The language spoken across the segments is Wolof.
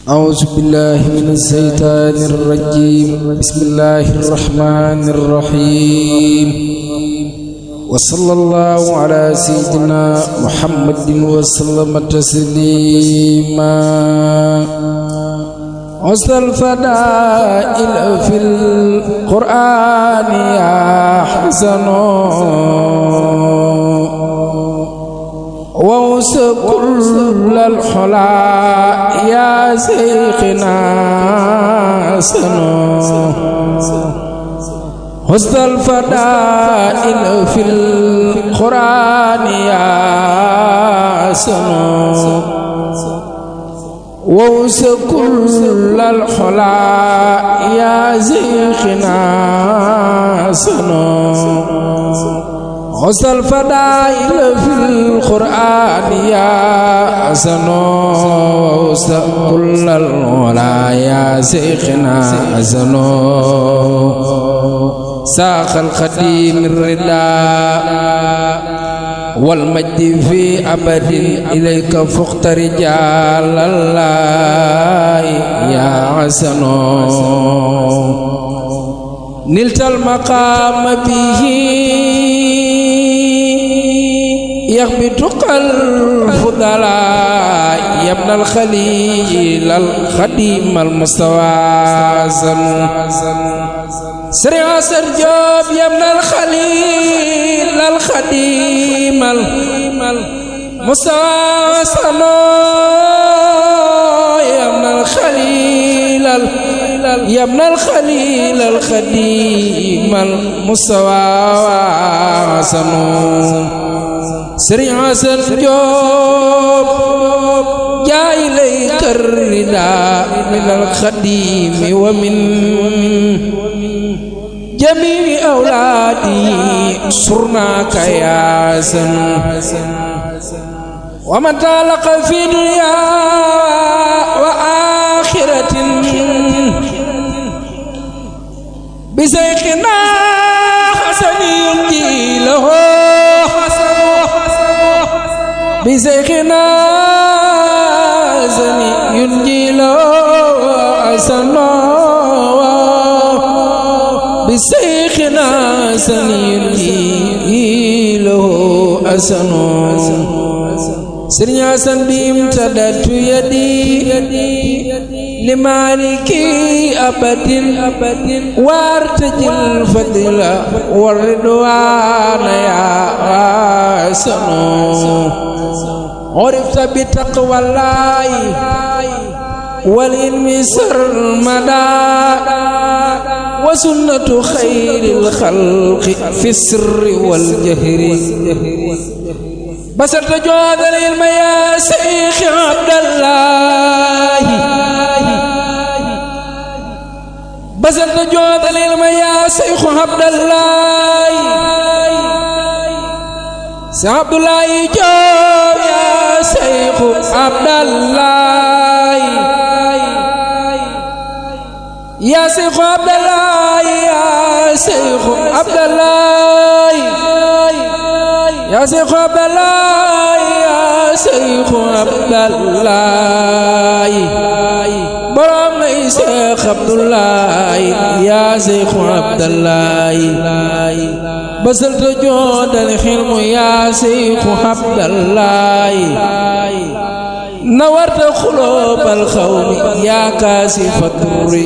أعوذ بالله من الشيطان الرجيم. بسم الله الرحمن الرحيم. وصلى الله على سيدنا محمد وسلم تسليما. وسط الفضائل في القرآن يا حسن، ووس كل الحلا يا شيخنا سنو. وسط الفضائل في القرآن يا سنو، ووس كل الحلا يا شيخنا سنو. وسط الفضائل في القرآن يا حسن، ووسط كل العلا يا شيخنا حسن. ساق الخديم الرداء والمجد في أبد، إليك فقت رجال الله يا حسن. نلت المقام به يغبطك الفضلاء يا ابن الخليل الخديم المستوازن. سريع سرجوب يا ابن الخليل الخديم المستوازن، يا ابن الخليل يا ابن الخليل الخديم المستوازن. سريع سرجوب جاء إليك الرداء من الخديم ومن جميع أولادي صرناك يا سن. ومن تعلق في دنيا وآخرة بشيخنا حسن ينجي له، بشيخنا حسن ينجي له حسن، بشيخنا حسن ينجي له حسن. سرنيا سنديم تدت يدي لمالكي أبد، وارتجي الفضل والرضوان يا حسن. عرفت بتقوى الله والعلم سرمدا، وسنة خير الخلق في السر والجهر. بسرت جود العلم يا شيخ عبد الله، بسرت جود العلم يا شيخ عبد الله. شيخ عبد الله جود يا شيخ عبد الله، يا شيخ عبد الله، يا شيخ عبد الله، يا شيخ عبد الله، يا شيخ عبد الله. برام شيخ عبد الله يا شيخ عبد الله. بسلت جود الحلم يا شيخ عبد الله. نورت قلوب القوم يا كاشف الضر،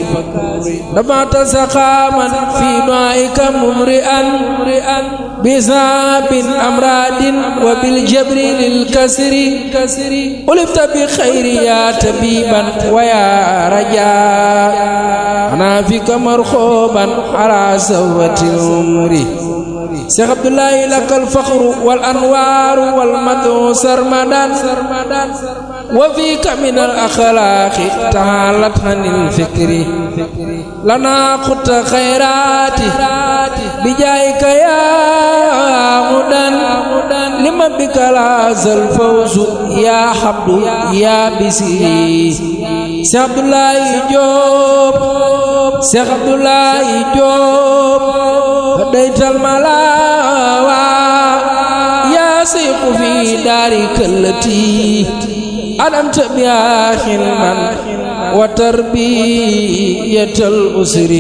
دفعت سقاما في دعائك ممرئا بذاب أمراض وبالجبر للكسر. ألفت بخير يا طبيبا ويا رجاء، أنا فيك مرحوبا على سوة الأمر. شيخ عبد الله لك الفخر والأنوار والمدح سرمدا، وفيك من الأخلاق تعالت عن الفكر. لنا قد خيرات بجايك يا هدى، لما بك لاز الفوز يا حبد يا بسيري. شيخ عبد الله جوب، شيخ عبد الله جوب، هديت الملاوى يا شيخ في دارك التي أنمت بها حلما وتربية الأسر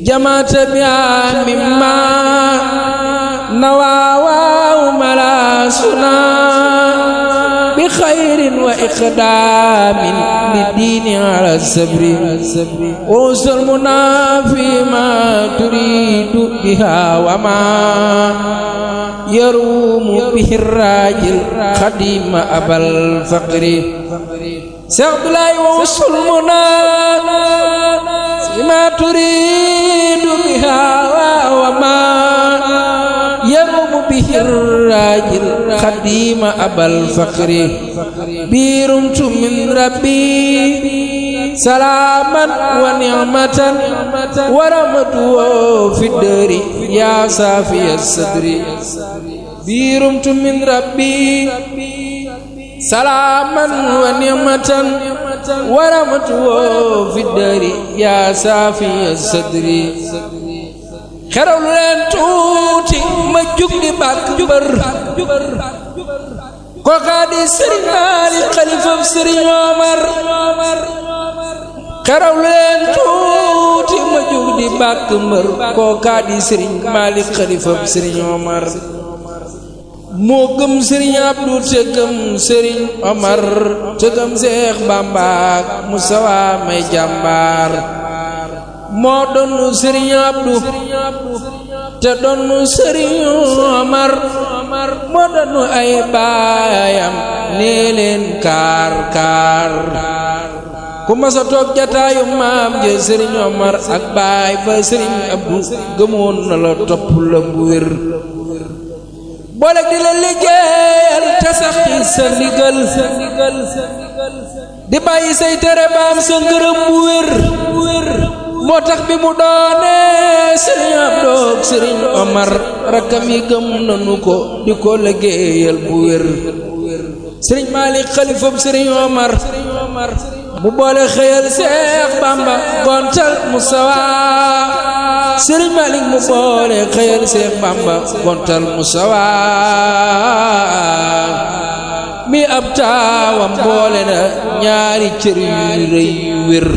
جمعت بها مما نوى وملاسنا بخير وإقدام للدين على الصبر ووصل المنى فيما تريد بها وما يروم به الراجل خديم أبا الفقر سعد الله ووصل المنى فيما تريد بها وما يروم به الراجل خديم أبا الفقر بيرمت من ربي سلاما ونعمة ورمته في الدار يا صافي الصدر بيرمت من ربي سلاما ونعمة ورمته في الدار يا صافي الصدر xeraw lu leen tuuti ma jug di bàkk bër kookaa di sëriñ Maalik xalifab sëriñ Omar xeraw lu leen tuuti ma jug di bàkk mbër kookaa di sëriñ Maalik xalifab sëriñ Omar moo gëm sëriñ Abdu te gëm sëriñ Omar te gëm Seex Bamba Musaa may jàmbaar moo doonu sëriñ Abdu te doonu sëriñ Omar moo doonu ay baayam nee leen kaar kaar ku masa toog jataayu maam je sëriñ Omar ak baay ba sëriñ Abdu gëmoon na la topp la bu wér boole di la liggéeyal te sax ci sa ndigal di bàyyi say tere baam sa ngërëm bu wér moo tax bi mu doonee sëriñ Abdu sëriñ Omar rakkam yi gëm nanu ko di ko liggéeyal bu wér sëriñ Maalik xalifab sëriñ Omar mu boole xëyal Seex Bamba gontal Musaa sëriñ Maalik mu boole xëyal Seex Bamba gontal Musaa mi ab taawam boole na ñaari cër yu rëy wér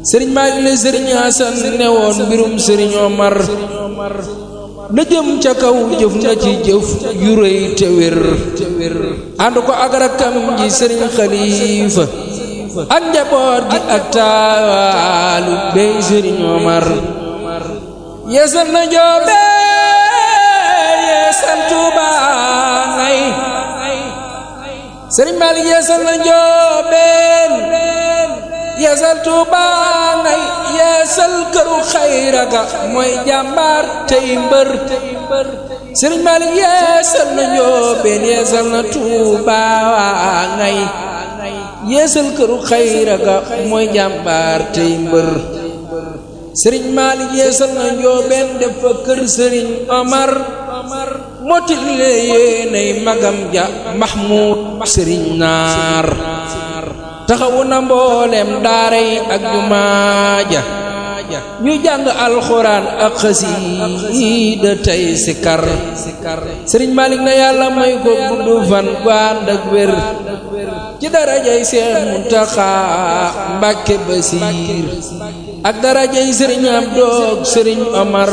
sëriñ Maalik ne sëriñ Asan ne woon mbirum sëriñ Omar na jëm ca kaw jëf na ci jëf yu rëy te wér ànd ko ak rakkam ji sëriñ Xalifa ak njaboot gi ak taalu bey sëriñ Omar yeesal na joobe yeesal Tuuba ngay sëriñ Maalik yeesal na joobeen yeesal Tuuba ngay yeesal këru xayra ga mooy jàmbaar tey mbër sëriñ Maalik yeesal na joobeen yeesal na Tuuba ngay yeesal këru xayra ga mooy jàmbaar tey mbër sëriñ Maalik yeesal na joobeen def fa kër sëriñ Omar motil le yéenay magam ja Mahmoud sëriñ Naar taxawu na mboolem daara yi ak jumaa ja ñu jàng alxuraan ak xasiida tey sikar sëriñ Maalik na yàlla may ko gudd fan gu ànd ak wér ci darajay Seex Muntaxa Mbàkke Basiir ak darajay sëriñ Abdu sëriñ Omar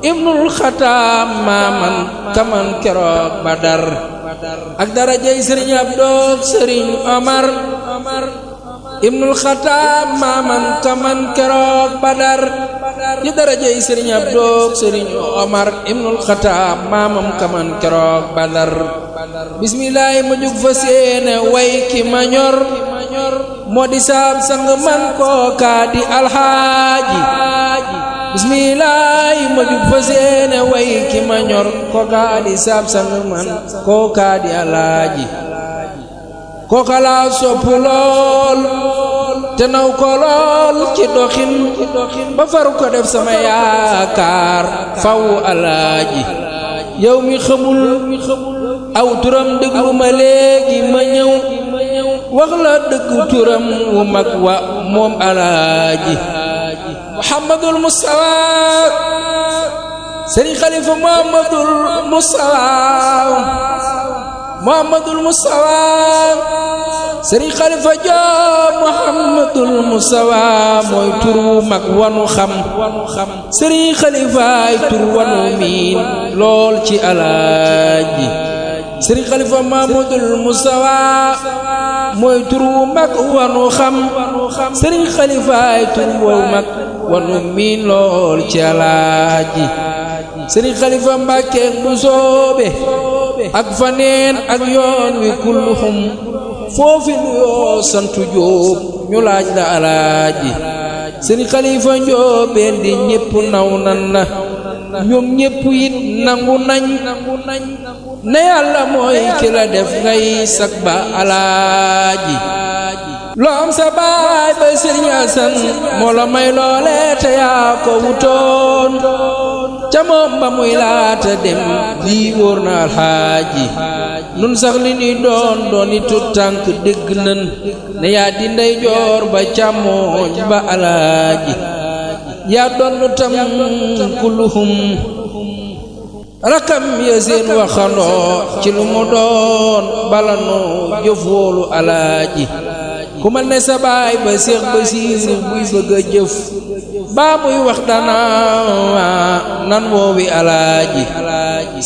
ibnul Xataam maaman kaman keroog Badar ak darajay sëriñ Abdu sëriñ Omar ibnul Xataam maaman kaman keroog Badar ci darajay sëriñ Abdu sëriñ Omar ibnul Xataam maaman kaman keroog Badar bismillaahi ma jug fa seene way ki ma ñor moo di saab sang man kooka di alxaaji bismillaahi ma jug fa seene way ki ma ñor kooka di saab sang man kooka di alxaaji kooka laa sopp lool te naw ko lool ci doxin ba faru ko def sama yaakaar faw alxaaji yow mi xamul aw turam déglu ma léegi ma ñëw wax la dëgg turam wu mag wa moom alaaji Muhammadul Mustafa Sëriñ Xalifa Muhammadul Mustafa sëriñ Xalifa Joob Muhammadul Mustafa mooy tur wu mag wanu xam sëriñ Xalifaay tur wanu miin lool ci alaaji sëriñ Xalifa Muhammadul Mustafa mooy tur wu mag wanu xam sëriñ Xalifaay tur wu mag wanu miin lool ci alaaji sëriñ Xalifa Mbàkke bu soobe ak faneen ak yoon wi kulluhum foofi nuyoo santu Jóob ñu laaj la alaaji sëriñ Xalifa Njoobeen di ñépp naw nan la ñoom ñépp it nangu nañ ne yàlla mooy ki la def ngay sak ba alaaji loo am sa baay ba sëriñ Asan moo la may loole te yaa ko wutoon ca moom ba muy laata dem lii wóor na alxaaji nun sax li ni doon i tut tànk dégg nan ne yaa di ndeyjoor ba càmmooñ ba alaaji yaa doon tam kulluhum rakam ya seen waxandoo ci lu mu doon bala noo jëf wóolu alaaji ku ma ne sa baay ba Seex Basiiru buy bëgg a jëf baa muy wax dana nan woowi alaaji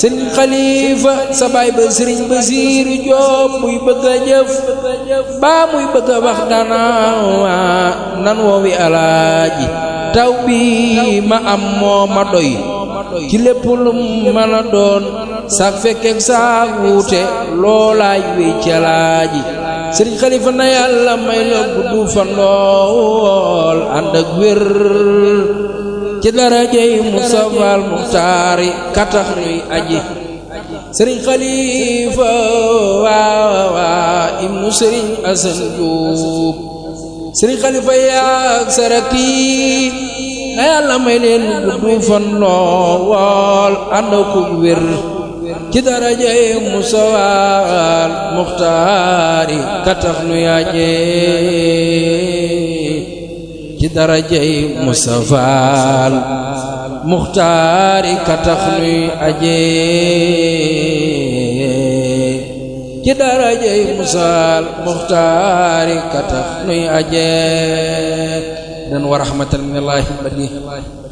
sëriñ Xalifa sa baay ba Sëriñ Basiiru Joob buy bëgg a jëf baa muy bëgg a wax dana nan woowi alaaji taw bi ma am moo ma doy ci lépp lu mën a doon saak fekkeek saak wuute loolaaj wi ci alaaji sëriñ Xalifa na yàlla may la guddu fan lool ànd ak wér ci darajay Mustafal Muxtaari katax nuy aji sëriñ Xalifa waa ibnu sëriñ Asan Jóob sëriñ Xalifa yaak saraki na yàlla may leen guddu fan lool ànd ak wér ci darajay Mustafal Muxtaari katax nu yaaje ci darajay Mustafal Muxtaari katax nu aje ci darajay Mustafal Muxtaari katax nu aje dan wa rahmatan minallahi badi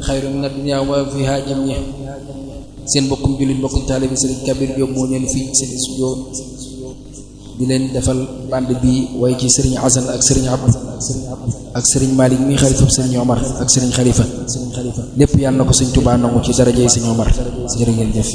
xayru min ad-dunya wa fiha jami'a seen mbokkum jullit mbokkum taalibi Sëriñ Kabir Jóob moo ñëw fii seen studio di leen defal bande bi waaye ci Sëriñ Asan ak Sëriñ Abdu ak Sëriñ Malik mi xalifam Sëriñ Omar ak Sëriñ Xalifa lépp yàlla na ko Sëriñ Tuubaa nangu ci darajay Sëriñ Omar jërë ngeen jëf